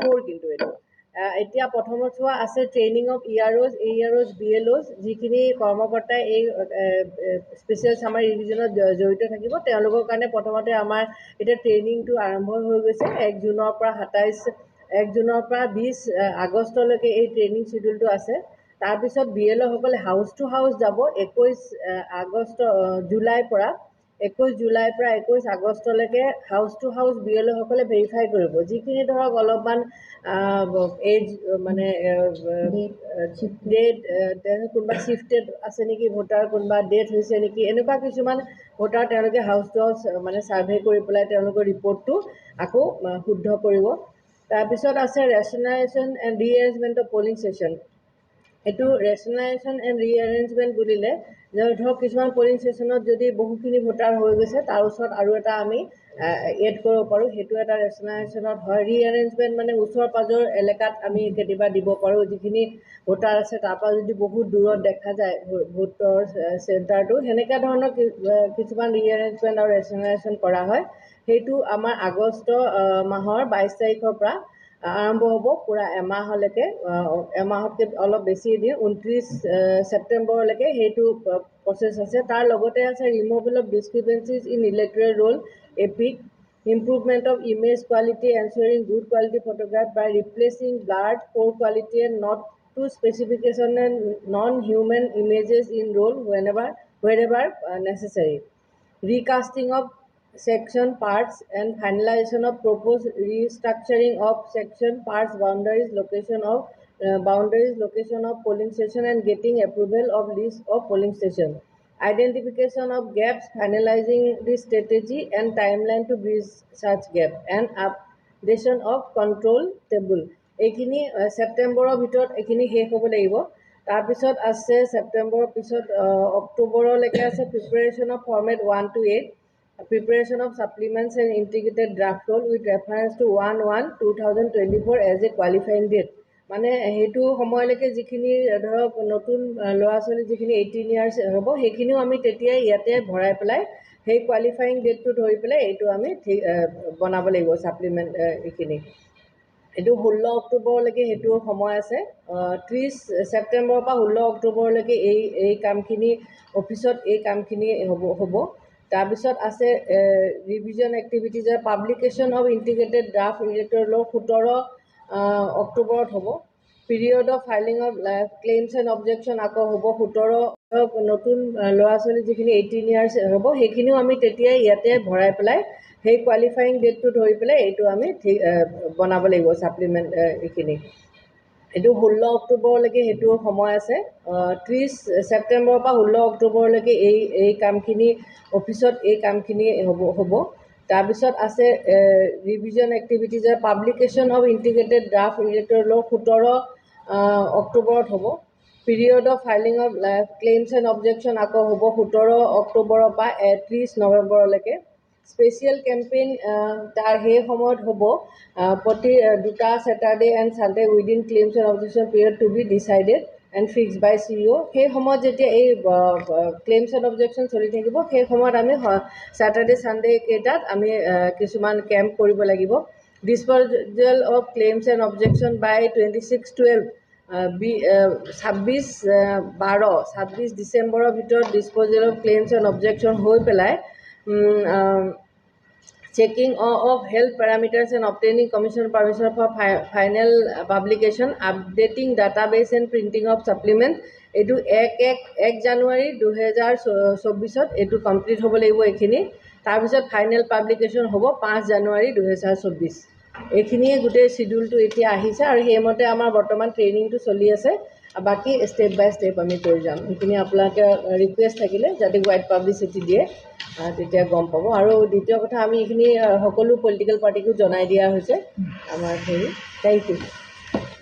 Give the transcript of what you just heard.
4 কিন্তু এইটো এতিয়া প্ৰথমত চোৱা আছে ট্ৰেইনিং অফ ইআৰঅ'জ, এ ইআৰঅ'জ, বিএলঅ'জ। যিখিনি কৰ্মকৰ্তাই এই স্পেচিয়েল ছামাৰ ৰিভিজনত জড়িত থাকিব, তেওঁলোকৰ কাৰণে প্ৰথমতে আমাৰ এতিয়া ট্ৰেইনিংটো আৰম্ভ হৈ গৈছে। 1 জুনৰ পৰা 27, 1 জুনৰ পৰা 20 আগষ্টলৈকে এই ট্ৰেইনিং চিডিউলটো আছে। তাৰপিছত বিএলঅ'সকলে হাউচ টু হাউচ যাব 21 আগষ্ট, জুলাইৰ পৰা, 21 জুলাইৰ পৰা 21 আগষ্টলৈকে হাউচ টু হাউচ বিএলঅ'সকলে ভেৰিফাই কৰিব। যিখিনি ধৰক অলপমান এজ মানে ডেট, কোনোবা শ্বিফটেড আছে নেকি ভোটাৰ, কোনোবা ডেথ হৈছে নেকি, এনেকুৱা কিছুমান ভোটাৰ তেওঁলোকে হাউচ টু হাউচ মানে ছাৰ্ভে কৰি পেলাই তেওঁলোকৰ ৰিপৰ্টটো আকৌ শুদ্ধ কৰিব। তাৰপিছত আছে rationalization and rearrangement of polling station। এইটো ৰেচনেলাইজেশ্যন এণ্ড ৰিএৰেঞ্জমেণ্ট বুলিলে যে ধৰক কিছুমান পলিং ষ্টেচনত যদি বহুখিনি ভোটাৰ হৈ গৈছে, তাৰ ওচৰত আৰু এটা আমি এড কৰিব পাৰোঁ, সেইটো এটা ৰেচনেলাইজেশ্যনত হয়। ৰিএৰেঞ্জমেণ্ট মানে ওচৰ পাজৰ এলেকাত আমি কেতিয়াবা দিব পাৰোঁ। যিখিনি ভোটাৰ আছে, তাৰপৰা যদি বহুত দূৰত দেখা যায় ভোটৰ চেণ্টাৰটো, সেনেকুৱা ধৰণৰ কিছুমান ৰিএৰেঞ্জমেণ্ট আৰু ৰেচনেলাইজেশ্যন কৰা হয়। সেইটো আমাৰ আগষ্ট মাহৰ 22 তাৰিখৰ পৰা আৰম্ভ হ'ব, পূৰা এমাহলৈকে, এমাহতকৈ অলপ বেছি দিন, 29 ছেপ্টেম্বৰলৈকে সেইটো প্ৰচেছ আছে। তাৰ লগতে আছে removal of discrepancies in electoral roll epic, improvement of image quality, ensuring good quality photograph by replacing blurred, poor quality and not to specification and non human images in roll whenever, wherever necessary, recasting of section parts and finalization of proposed restructuring of section parts boundaries, location of boundaries, location of polling station and getting approval of list of polling station, identification of gaps, finalizing the strategy and timeline to bridge such gap and updation of control table। এইখিনি ছেপ্টেম্বৰৰ ভিতৰত এইখিনি শেষ হ'ব লাগিব। তাৰপিছত আছে ছেপ্টেম্বৰৰ পিছত অক্টোবৰলৈকে আছে preparation of format 1 to 8, preparation of supplements and integrated draft roll with reference to 1/1/2024 as a qualifying date। মানে সেইটো সময়লৈকে যিখিনি ধৰক নতুন ল'ৰা ছোৱালী যিখিনি 18 ইয়াৰ্ছ হ'ব, সেইখিনিও আমি তেতিয়াই ইয়াতে ভৰাই পেলাই সেই কোৱালিফায়িং ডেটটো ধৰি পেলাই এইটো আমি ঠিক বনাব লাগিব ছাপ্লিমেণ্ট এইখিনি। এইটো 16 অক্টোবৰলৈকে সেইটো সময় আছে। 30 ছেপ্টেম্বৰৰ পৰা 16 অক্টোবৰলৈকে এই কামখিনি অফিচত এই কামখিনি হ'ব। তাৰপিছত আছে revision এক্টিভিটিজৰ publication of integrated draft electoral roll 17 অক্টোবৰত হ'ব। Period of filing of claims and objection আকৌ হ'ব 17। নতুন ল'ৰা ছোৱালী যিখিনি 18 ইয়াৰ্ছ হ'ব, সেইখিনিও আমি তেতিয়াই ইয়াতে ভৰাই পেলাই সেই কোৱালিফায়িং ডেটটো ধৰি পেলাই এইটো আমি ঠিক বনাব লাগিব ছাপ্লিমেণ্ট এইখিনি। এইটো 16 অক্টোবৰলৈকে সেইটো সময় আছে। 30 ছেপ্টেম্বৰৰ পৰা 16 অক্টোবৰলৈকে এই কামখিনি অফিচত এই কামখিনি হ'ব। তাৰপিছত আছে revision এক্টিভিটিজৰ publication of integrated draft electoral roll 17 অক্টোবৰত হ'ব। Period of filing of claims and objection আকৌ হ'ব 17 অক্টোবৰৰ পৰা 30 নৱেম্বৰলৈকে। স্পেচিয়েল কেম্পেইন তাৰ সেই সময়ত হ'ব প্ৰতি দুটা Saturday and Sunday within claims and objection period to be decided and fix by CEO। সেই সময়ত যেতিয়া এই ক্লেইমছ এণ্ড অবজেকশ্যন চলি থাকিব, সেই সময়ত আমি ছেটাৰডে ছানডে কেইটাত আমি কিছুমান কেম্প কৰিব লাগিব। Disposal of claims and objection by 26/12, 26/12, 26 ডিচেম্বৰৰ ভিতৰত disposal of claims and objection হৈ পেলাই checking of health parameters and obtaining commission permission for final publication, updating database and printing of supplement। এইটো 1 জানুৱাৰী 2024ত এইটো কমপ্লিট হ'ব লাগিব এইখিনি। তাৰপিছত ফাইনেল পাব্লিকেশ্যন হ'ব 5 জানুৱাৰী 2024। এইখিনিয়ে গোটেই চিডিউলটো এতিয়া আহিছে আৰু সেইমতে আমাৰ বৰ্তমান ট্ৰেইনিংটো চলি আছে। বাকী ষ্টেপ বাই ষ্টেপ আমি কৰি যাম। সেইখিনি আপোনালোকে ৰিকুৱেষ্ট থাকিলে যাতে ৱাইড পাব্লিচিটি দিয়ে, তেতিয়া গম পাব। আৰু দ্বিতীয় কথা, আমি এইখিনি সকলো পলিটিকেল পাৰ্টিকো জনাই দিয়া হৈছে আমাৰ হেৰি। Thank U.